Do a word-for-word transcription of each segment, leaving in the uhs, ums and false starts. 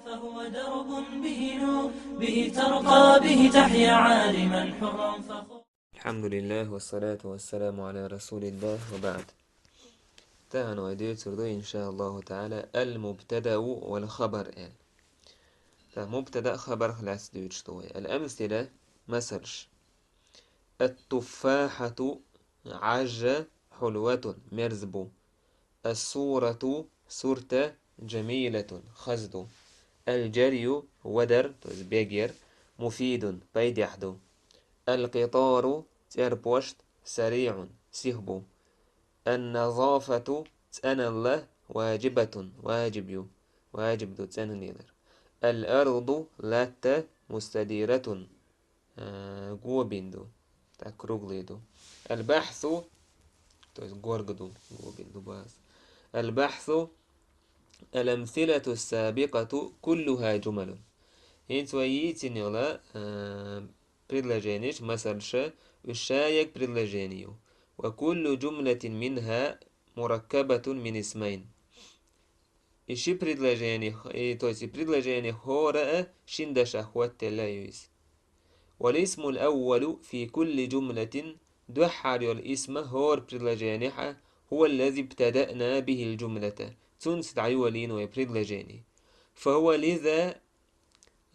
فهو درب به نور، به ترقى، به تحيا عالما حرا فخور. الحمد لله والصلاة والسلام على رسول الله وبعد. Тахан вай дуьйцур ду, иншааллаху таала, ал-мубтадау вал-хабар аьлла. Ткъа мубтада, хабар лаьцна дуьйцуш ду вай. Ал-амсила, масалш. Ат-туффахьату, Ӏаж, хьулватун, мерза бу. Ас-сурату, сурт, жамилатун, хаза ду. Ал-жарю, вадар, то есть бегар, муфидун, пайдехь ду. Ал-къитару, цӀерпошт, сариӀун, сиха бу. Ан-назафату, цӀеналла, важибатун, важиб ю, важиб ду цӀена лелар. Ал-арду, латта, мустадиратун, а, го бина ду, так, круглый ду. Ал-бахьсу, то есть горга ду, го бина ду база. Ал-бахьсу, ал-амсилату ас-сабикъату куллуха жумалун. ХӀинца вай йийцина йолу, а, предложенеш, масалш, уьш ша ерг предложени ю. Ва куллу жумлатин минха мураккабатун мин исмайн. И ши предложени, и, то есть и предложени хӀора а шина дашах хӀоттаелла ю иза. Вал-исмул аввалу фи кулли жумлатин, дуьххьара йолу исма хӀора предложенехь, хӀува ллази бтадаъна бихил жумлата, цунца дӀайолийна вай предложени. ФахӀува лиза,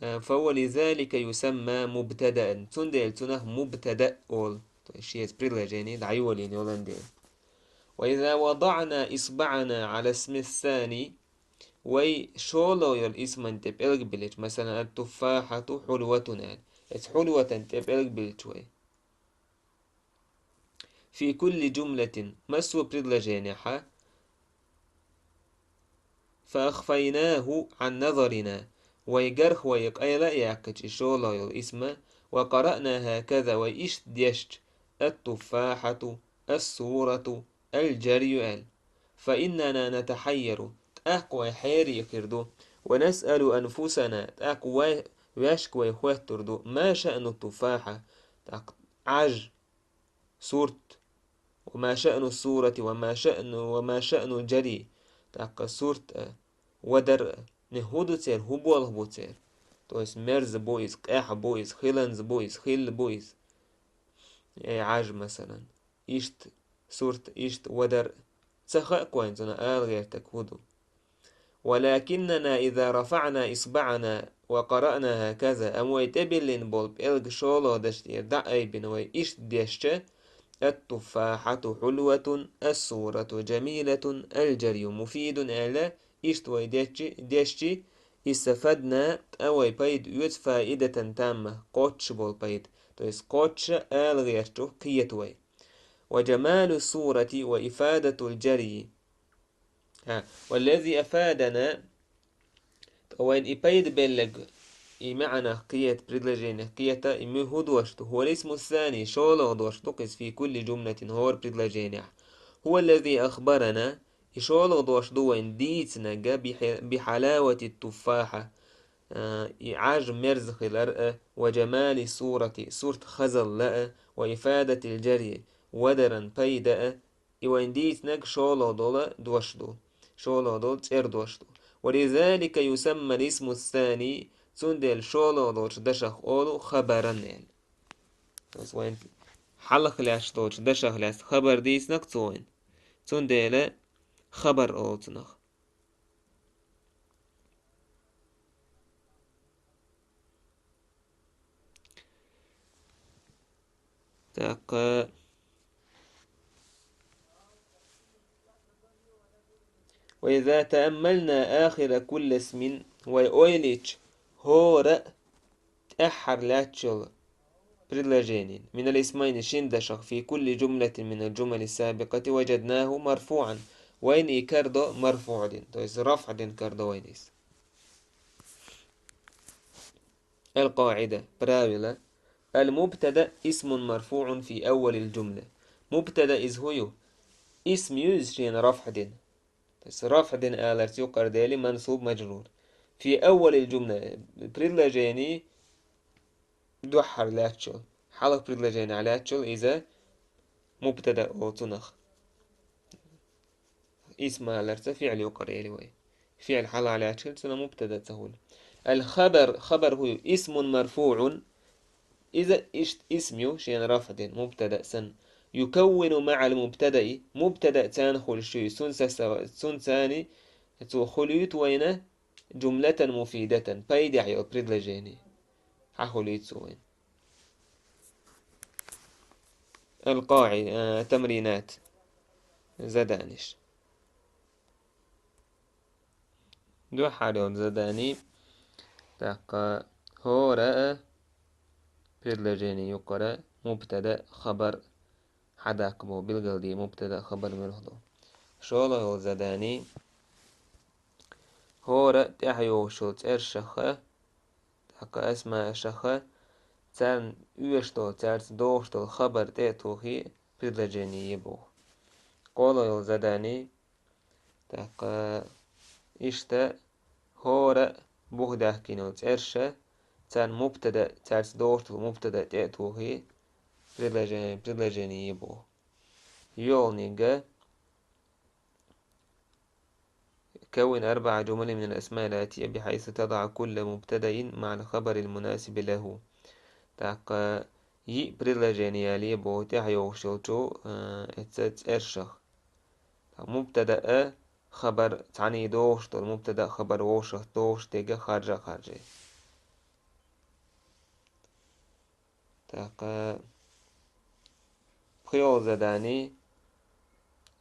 а, фахӀува лизалика юсамма мубтадаан, цундела цунах мубтада олу, то есть шеца предложени дӀайолийна йолан дела. Ва иза вадаъна исбаъана Ӏала исми ссани, вай шолгӀа йолу исман тӀе пӀелг биллича, масалан, ат-туффахьату хьулватун аьлла, эцу хьулватан тӀе пӀелг биллича вай. Фи кулли жумлатин, массо а предложенехьа, фа ахфайнаху Ӏан назарина, вай гарх вай къайла а яьккхича и шолгӀа йолу исма, ва къараъна хӀаказа, вай иштта дешча, ат-туффахьату, ас-сурату, ал-жарю аьлла. Фа иннана натахьайяру, тӀаккха вай хьере хир ду, ва насъалу анфусана, тӀаккха вай, ваьшка вай хоьттур ду, ма шаъну туффахьа, тӀаккха Ӏаж, сурт, ва ма шаъну сурати, ва ма шаъну, ва ма шаъну жари, тӀаккха сурт а, вадар а, не хӀун ду церан, хӀун болх бу церан? То есть мерза бу иза, къаьхьа бу иза, хиланза бу иза, хилла бу иза. Эй, Ӏаж, масалан. Иштта сурт, иштта вадар. Ца хаьа-кх вайна цунах ала гӀертарг хӀун ду. Валакиннана иза рафаъна исбаъана ва къараъна хӀаказа, амма вай тӀебиллина болу пӀелг шолгӀа даш тӀера дӀа а айбина вай иштта дешча, ат-туффахьату хьулватун, ас-сурату жамилатун, ал-жарю муфидун аьлла, иштта вай деччи, дешчи, истафадна, ткъа вай пайда оьцу фаидатан тамма, кхоччуш болу пайда, то есть кхоччуш ала гӀертачух кхета вай. Ва жамалу сурати ва ифадатул жарйи. ХӀа, валлази афадана, ткъа вайна и пайда белларг, и маьӀнах кхета, предложенех кхета, и муьлха дош ду, хӀува лисму ссани, шолгӀа дош ду-кх иза, фи кулли жумлатин, хӀора предложенехь. ХӀува ллази ахбарана, и шолгӀа дош ду вайна дийцинарг, бихьа-, бихьалавати туффахьа, а, и Ӏаж мерза хилар а, ва жамали сурати, сурт хазалла а, ва ифадатил жарйи, вадаран пайда а, и вайна дийцинарг шолгӀа долу дош ду, шолгӀа долу цӀердош ду. Ва лизалика юсамма лисму ссани, цундела шолгӀа долчу дашах олу хабаран аьлла. Аса вайн хьалха лаьтташ долчу дашах лаьцна хабар дийцинарг цо вайн. Цундела хабар олу цунах. ТӀаккха, ва иза тааммална ахира кулли исмин, вай ойла йича, хӀора а тӀаьххьара лаьтташ йолу предложени, минал исмайни, шина дашах, фи кулли жумлатин минал жумали сабикъати важаднаху марфуъан, вайна и карадо марфуъ дина, то есть рафъ дина карадо вайна иза. Ал-къаӀида, правило. Ал-мубтада исмун марфуъун фи аввалил жумла. Мубтада иза хӀун ю? Исм ю иза шена рафъ дина. То есть рафъ дина аларца юкъара дели мансуб, мажрур. Фи аввалил жумла, предложени дуьххьара лаьтташ йолу. Хьалха предложенехь лаьтташ йолу иза мубтада олу цунах. Исм аларца фиъл юкъара ели вай. фиӀл хьалха лаьтташ хилча, цунна мубтада ца хуьлу. Ал-хабар, хабар хӀу ю? Исмун марфуӀун, иза иштта исм ю, шена рафӀ дина, мубтада санна. Юкаввину маӀал мубтадаи, мубтада царна хуьлуш ю, цунна саса-, цунна царна цо хуьлуьйту вайна, жумлатан муфидатан, пайдехь йолу предложени хьахулуьйту цо вайна. Ал-къаӀи-, а, тамринат, заданиш. Дуьххьара йолу задани, тӀаккха хӀора а предложени юккъара мубтада, хабар хьадаккха боху, билгалде мубтада, хабар муьлха ду. ШолгӀа йолу задани, хӀора тӀаьхьа йогӀуш йолу цӀершаха, тӀаккха асмаашаха, царна оьшуш долу, цаьрца догӀуш долу хабар тӀе а тухий, предложени е боху. КхоалгӀа йолу задани, тӀаккха иштта хӀора а бух даьхкина йолу цӀерша, царна мубтада, цаьрца догӀуш долу мубтада тӀе а тухий, предложени, предложени е боху. ЙоьалгӀаниг: كون أربع جمل من الأسماء الآتية بحيث تضع كل مبتدأ مع الخبر المناسب له. ТӀаккха йиъ предложени ялае боху тӀаьхьа йогӀуш йолчу, э, эца цӀершах. Мубтада а, хабар цхьаьна догӀуш долу, мубтада а, хабар вовшах догӀуш дерг харжа а харжий. ТӀаккха пхоьалгӀа задани: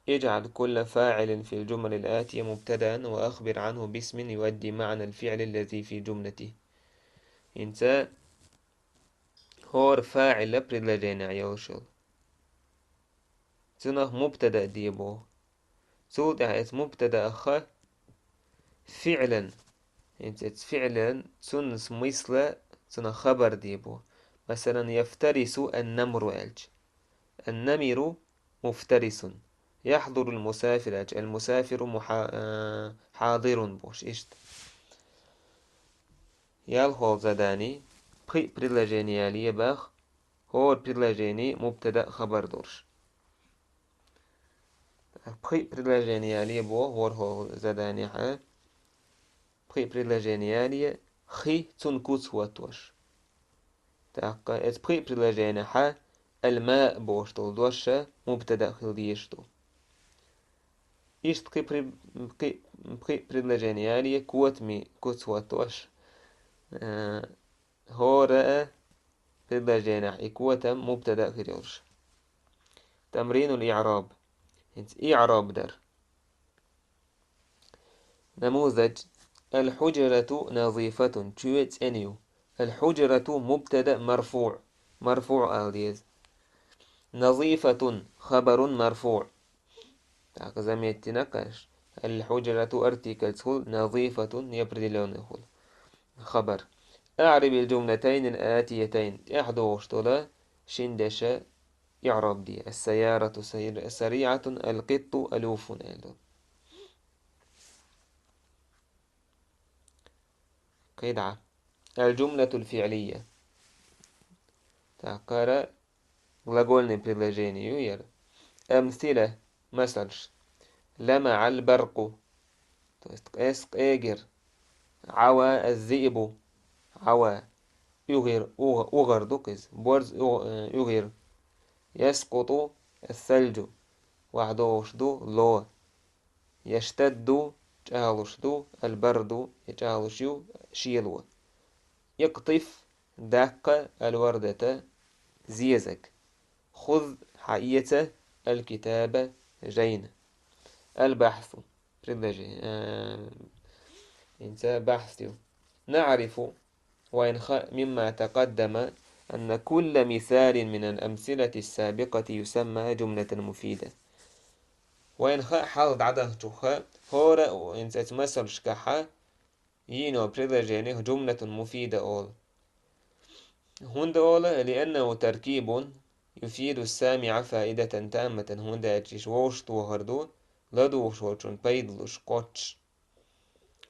اجعل كل فاعل في الجمل الآتية مبتدأ وأخبر عنه باسم يؤدي معنى الفعل الذي في جملته. ХӀинца хӀора фаӀила предложенехь йолуш йолу, цунах мубтада де боху. Цул тӀаьхьа эца мубтадаха фиӀлан, хӀинца эца фиӀлан, цунна смысла, цунах хабар де боху. Масалан, яфтарису ан-намру аьлча. Ан-намиру муфтарисун. Яхьдурул мусафир аьлча, ал-мусафиру муха-, а, хьадирун бохуш, иштта. ЯлхолгӀа задани, пхиъ предложени ялае боху, хӀора предложени мубтада, хабар долуш. Пхиъ предложени ялае боху, ворхӀолгӀа заданехь. Пхиъ предложени ялае, хи, цунна куц хӀоттош. ТӀаккха эца пхиъ предложенехь ал-маъ бохуш долу дош мубтада хила дезаш ду. Иштта кхин при-, кхин, пхиъ предложени ялае, котаман куц хӀоттош, э, хӀора а предложенехь и котам мубтада хир йолуш. Тамринул иъраб. ХӀинца иъраб дар. Намузаж. Ал-хьужрату назифатун. Чоь цӀена ю. Ал-хьужрату мубтада марфуъ. Марфуъ ала деза. Назифатун хабарун марфуъ. ТӀаккха заметтина кхаш. Ал-хьужрату артикльца хуьлу, назифатун неопределённый хуьлу. Хабар. Аърибил жумлатайнил атиятайн. ТӀаьхьа догӀуш долу шин дешан иъраб де. Ас-сайярату сайр-, сариъатун, ал-къитту алюфун аьлла. КхидӀа. Ал-жумлатул фиълия. ТӀаккха глагольный предложени ю яра. Амсила, масалш. Ламаъал баркъу. То есть къес къегира. Ӏава аз-зиъбу. Ӏава. УгӀир, угӀ-, угӀар ду кхуза. Борз угӀ-, э, угӀира. Яскъуту ас-салжу. ВахьдогӀуш ду ло. Яштадду, чӀагӀлуш ду, ал-барду, и чӀагӀлуш ю, шело. Икътиф, даккха, ал-вардата, зезаг. Хуз, хьаэца, ал-китаба, жайна. Ал-бахьсу, предложени, э, хӀинца бахьс ю. Наърифу, вайн хаьа, мимма такъаддама, анна кулла мисалин минал амсилати ссабикъати юсамма жумлатан муфида. Вайн хаьа, хьалха дӀадахчуха, хӀора а, хӀинца эца масалшкахьа, йийна предложених жумлатун муфида олу. ХӀунда олу, лианнаху таркибун юфиду ссамиъа фаидатан тамматан, хӀунда аьлча иша вовшахтохар ду, ладугӀуш волчун пайда луш кхоччуш.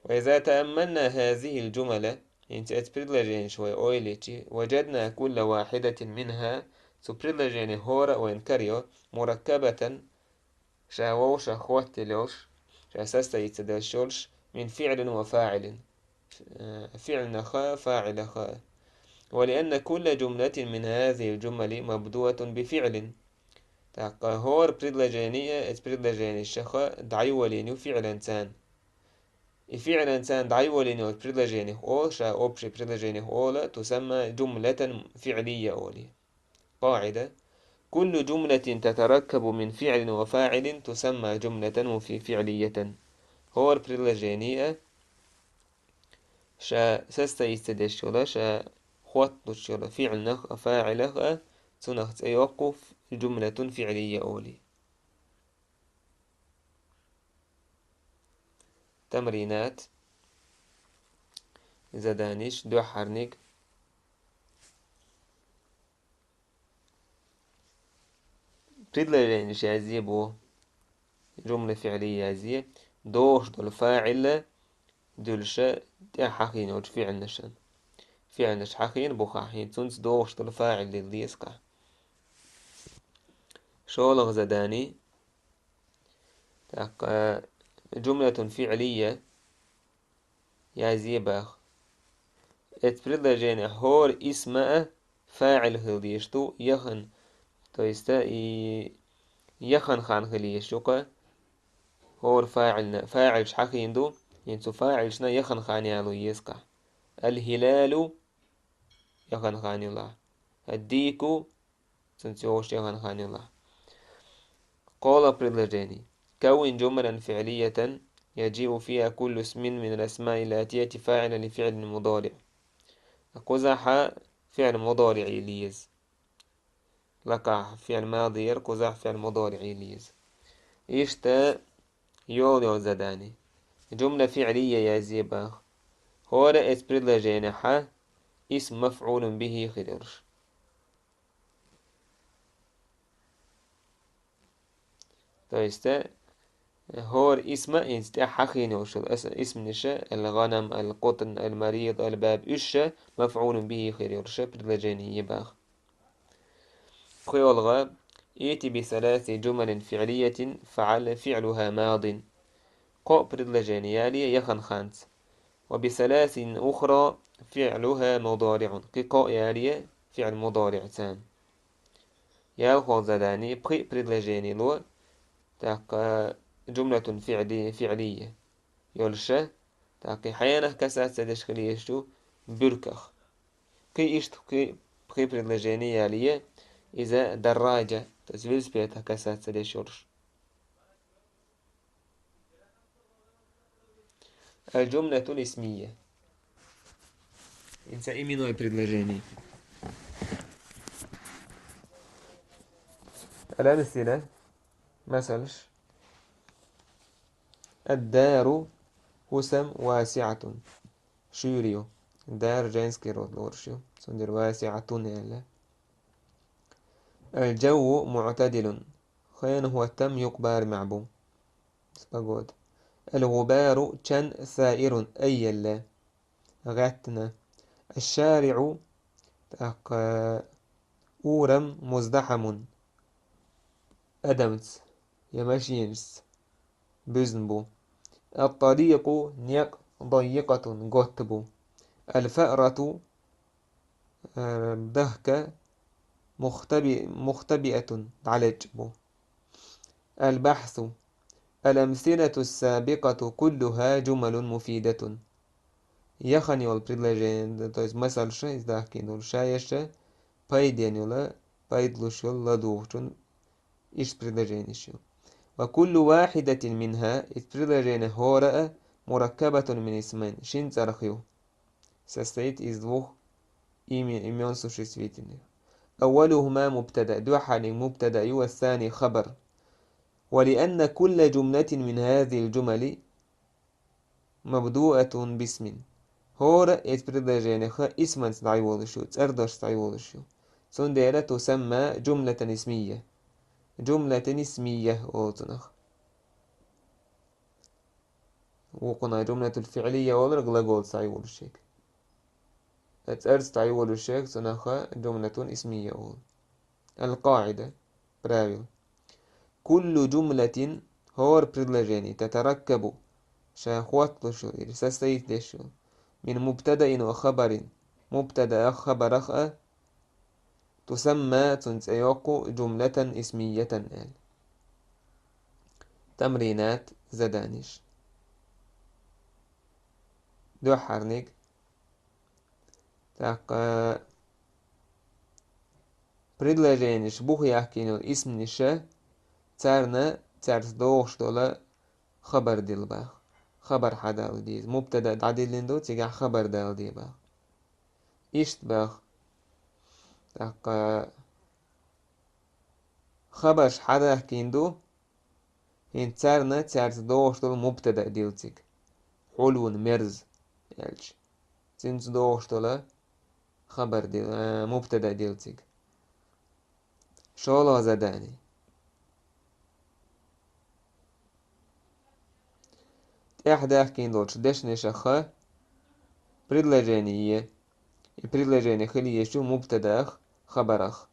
Ва иза тааммална хазихил жумала, хӀинца эца предложенеш вай ойла йичи, важадна кулла вахьидатин минха, цу предложени хӀора а вайн карайо, мураккабатан, ша вовшах хӀоттийла йолуш, ша состоится деш йолуш, من فعل وفاعل. Э, фиӀлаха, фаӀилаха. ولأن كل جملة من هذه الجمل مبدوءة بفعل. ТӀаккха хӀора предложени, э, эцу предложенешха дӀайолийна ю фиӀланца. И фиӀланца дӀайолийна йолчу предложенех ола, ша общий предложенех ола, تسمى جملة فعلية олий. قاعدة: كل جملة تتركب من فعل وفاعل تسمى جملة وفي-، فعلية. ХӀора предложени а, ша состоится деш йола, ша хотталуш йола фиӀланах а, фаӀилах а, цунах цӀе йоккху جملة فعلية олий. تمرينات. Заданиш, дуьххьарниг. Предложенеш язъе боху. جملة فعلية язъе. ДогӀуш долу фаӀил дуьлуш тӀехь хьахийна йолчу фиӀланашна. ФиӀланаш хьахийна, буха хьахийна, цуьнца догӀуш долу фаӀил лела деза кхаъ. ШолгӀа задани. ТӀаккха جملة فعلية язъе боху. Эцу предложенехь хӀора исма а фаӀил хила дезаш ду, яхан, то есть, и яхан хан хила езаш ю-кх, хӀора фаӀилна, фаӀилаш хьахийна ду, хӀинца цу фаӀилашна яхан хан яло еза кхаъ. الهلال яхан хан юлахь. الديك Цуьнца йогӀуш яхан хан юлахь. КхоалгӀа предложени. كون جملا فعلية يجيء فيها كل اسم من الأسماء الآتية فاعلا لفعل مضارع. Кхузахь фиӀл мудариӀ йилла еза. Лакхахь фиӀл мади яра, кхузахь фиӀл мудариӀ йилла еза. Иштта йолу-йолу задани. جملة فعلية язъе боху. ХӀора эцу предложенехь исм мафӀулун бихӀи хир йолуш. То есть, э, хӀора исма, хӀинца тӀехь хьахийна йолуш йолу ис-, исманаша, الغنم، القطن، المريض، الباب, уьш а мафӀулун бихӀи хир йолуш предложени е боху. ПхоьалгӀа: ائت بثلاث جمل فعلية فعل فعلها ماض. Кхо предложени яле яхан ханца. وبثلاث أخرى فعلها مضارع. Кхин кхо а яле фиӀл мудариӀ царна. ЯлхолгӀа задани: пхи предложени ло, тӀаккха جملة فعلي-، فعلية йолуш, тӀаккха хьенах касаться деш хила езаш ю, буьрках. Кхин иштта пхи, пхи предложени яле, иза дарраджа, то есть велосипедах касаться деш йолуш. الجملة الاسمية. ХӀинца именное предложени. الأمثلة. Масалш. الدار хӀусам واسعة. Шуьйра ю. Дар женский род лоруш ю. Цундела واسعة аьлла. الجو معتدل. Хенан хӀоттам юкъ барамехь бу. С погодой. الغبار чан ثائر айъелла, гӀаьттина. الشارع тӀаккха урам مزدحم адамца я машинашца буьзна бу. الطريق некъ ضيقة готта бу. الفأرة э, дахка مختبئ-، مختبئة дӀалечкъа бу. البحث. الأمثلة السابقة كلها جمل مفيدة. Яхана йолу предложени, то есть масалш, иза дахкийна долу шайаш, пайденна йолу, пайдалуш йолу ладугӀучун иштта предложенеш ю. وكل واحدة منها, иза предложени хӀора а, مركبة من اسمين, шина цӀарах ю. Состоит из двух име-, имён существительных. أولهما مبتدأ, дуьххьарниг мубтада ю, والثاني خبر. ولأن كل جملة من هذه الجمل مبدوءة باسم. ХӀора эцу предложенех исманца дӀайолуш ю, цӀердошца дӀайолуш ю. Цундела تسمى جملة اسمية. جملة اسمية олу цунах. Вукхунах جملة الفعلية олура глаголца дӀайолуш ерг. ЦӀерца дӀайолуш ерг цунах جملة اسمية олу. القاعدة, правило. كل جملة, хӀора предложени, تتركب, ша хӀотталуш йолу, или состоит деш йолу, мин мубтадаин ва хабарин, мубтадаах, хабарах а, тусамма, цуьнан цӀе йоккху, жумлатан исмиятан аьлла. Тамринат, заданиш. Дуьххьарниг. ТӀаккха предложенеш буха яхкина йолу исманиша, царна цаьрца догӀуш долу хабар дилла баха. Хабар хьадала деза. Мубтада дӀадиллина ду, цигахь хабар дала де баха. Иштта баха. ТӀаккха хабарш хьадахкина ду, хӀинца царна цаьрца догӀуш долу мубтада дилла цига. Хьулвун мерза аьлча, цуьнца догӀуш долу хабар дилла, а, мубтада дилла цига. ШолгӀа задани. ТӀаьхьа даьхкина долчу дешнашаха предложение е. И предложение хила еза ю мубтадаах, хабарах.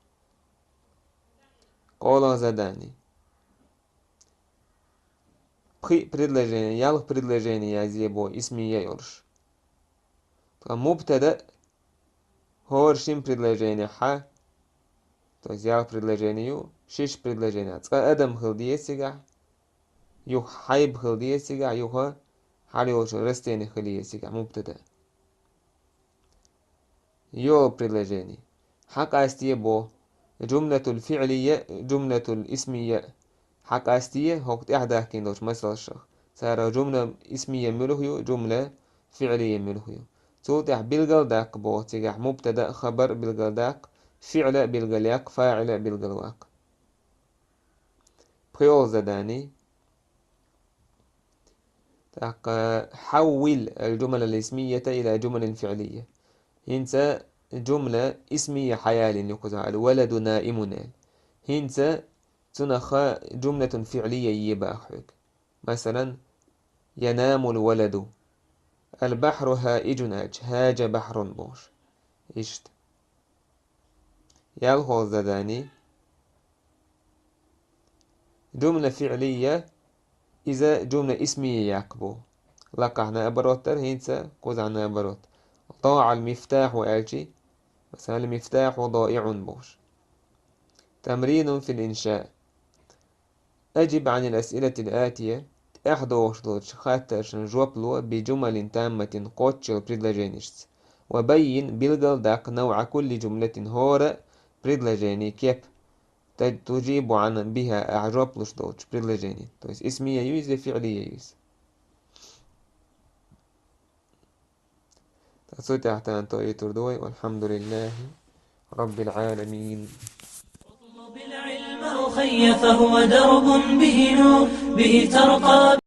КхоалгӀа задани. Пхи предложение, ялх предложение язъе боху, исмия йолуш. Ткъа мубтада хӀора шина предложенехьа, то есть ялх предложение ю, шиш предложение. Цкъа адам хила деза цигахь, юха хьайба хила деза цигахь, юха хьалайолчу растение хила еза цигахь, мубтада. ЙоллахӀ предложение. Хьакъастае боху. Жумлатул фиълия, жумлатул исмия. Хьакъастае хӀокху тӀаьхьа даьхкина долчу масалшах. Цара жумла исмия муьлха ю, жумла фиълия муьлха ю. Цул тӀаьхьа билгал даккха боху, цигахь мубтада а, хабар а билгал даккха, фиъла а билгал яккха, фаъила а билгал ваккха. ПхоьалгӀа задани. ТӀаккха хьаввил ал-жумалал исмията ила жумалин фиълия. ХӀинца жумла исмия хьаялийна ю кхузахь, ал-валаду наимун аьлла. ХӀинца цунах жумлатун фиълия е баха хьоьга. Масалан, янамул валаду. Ал-бахьру хьаижун аьлча, хьажа бахьрун бохуш. Иштта. ЯлхолгӀа задани. Жумла фиълия, иза жумла исмия яккха бу. Лакхахь наоборот дара, хӀинца кхузахь наоборот. ДоӀал мифтахьу аьлчи, масалан, мифтахьу доиӀун бохуш. Тамринун фил инша. Ажиб гӀанил асъилатил атия, тӀаьхьа догӀуш долчу хаттаршна жоп ло би жумалин тамматин, кхоччул предложенешца. Ва баййин, билгал даккха, навъа кулли жумлатин, хӀора предложени кеп, та-, тужибу гӀан биха, ахьа жоп луш долчу предложени. То есть исмия ю иза, фиълия ю иза. Ткъа цу тӀехь тӀанто итур ду вай, валхьамдулиллахи раббил гӀаламин. اطلب العلم أخي فهو درب به نور، به ترقى.